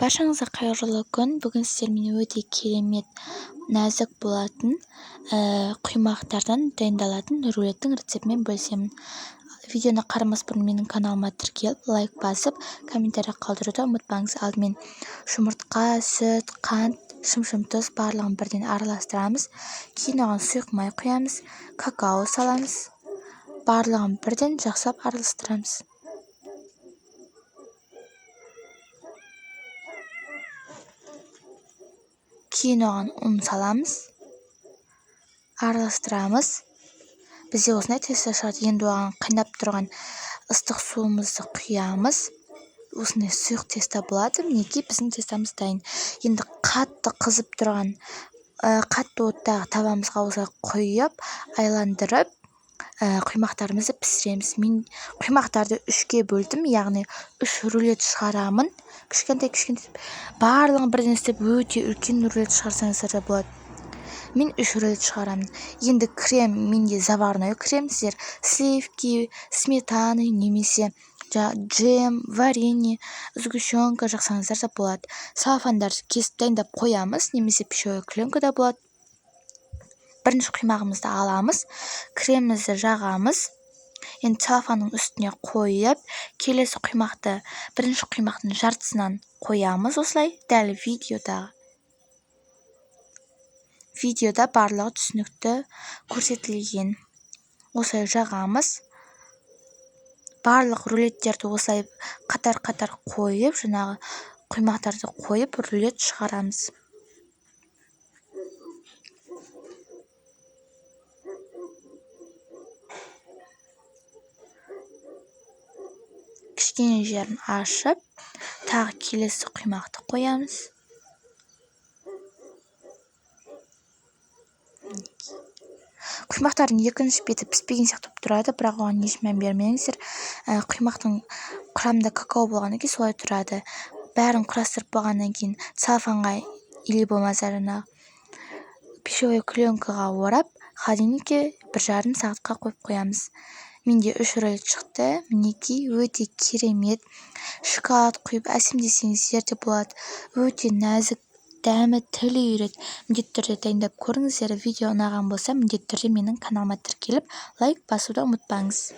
Баршаңызға қайырлы күн! Бүгін сіздермен өте керемет, нәзік болатын құймақтардан дайындалатын рулеттің рецептімен бөлісемін. Видеоны қарамас бұрын менің каналыма тіркеліп, лайк басып, комментарий қалдыруды ұмытпаңыз. Алдымен жұмыртқа, сүт, қант, шымшым тұз барлығын бірден араластырамыз. Кейін оған сұйық май құямыз, какао саламыз. Барлығын бірден жақсылап араластырамыз. Кейін оған ұн саламыз, араластырамыз. Бізде осындай тесто шығады. Енді оған қайнап тұрған ыстық суымызды құямыз. Осындай сұйық тесто болады. Мінекей, біздің тестомыз дайын. Енді қатты қызып тұрған, қатты оттағы табамызға осылай құйып, айландырып, құймақтарымызды пісіреміз. Мен құймақтарды үшке бөлдім, яғни 3 рулет шығарамын. Кішкентай кішкентай барлығын бірден істеп, өте үлкен рулет шығарсаңыздар да болады. Мен 3 рулет шығарамын. Енді крем, менде заварной крем, сіздер сливки, сметаны немесе джем, варенье, сгущенка жақсаңыздар да болады. Целлофандарды кесіп дайындап қоямыз, немесе пищевой пленка да болады. Бірінші құймағымызды аламыз, кремімізді жағамыз. Енді целлофанның үстіне қойып, келесі құймақты бірінші құймақтың жартысынан қоямыз осылай, дәл видеода. Видеода барлығы түсінікті көрсетілген. Осылай жағамыз. Барлық рулеттерді осылай қатар-қатар қойып, жаңағы құймақтарды қойып, рулет шығарамыз. Кішкене жерін ашып, тағы келесі құймақты қоямыз. Құймақтардың екінші беті піспеген сияқты болып тұрады, бірақ оған еш мән бермеңіздер. Құймақтың құрамында какао болғаннан кейін солай тұрады. Бәрін құрастырып болғаннан кейін целлофанға или болмаса жаңағы пищевой пленкаға орап, холодильникке 1,5 сағатқа қойып қоямыз. Менде 3 рулет шықты. Мінекей, өте керемет. Шоколад құйып әсемдесеңіздер де болады. Өте нәзік, дәмі тіл үйіреді. Міндетті түрде дайындап көріңіздер. Видео ұнаған болса, міндетті түрде менің каналыма тіркеліп, лайк басуды ұмытпаңыз.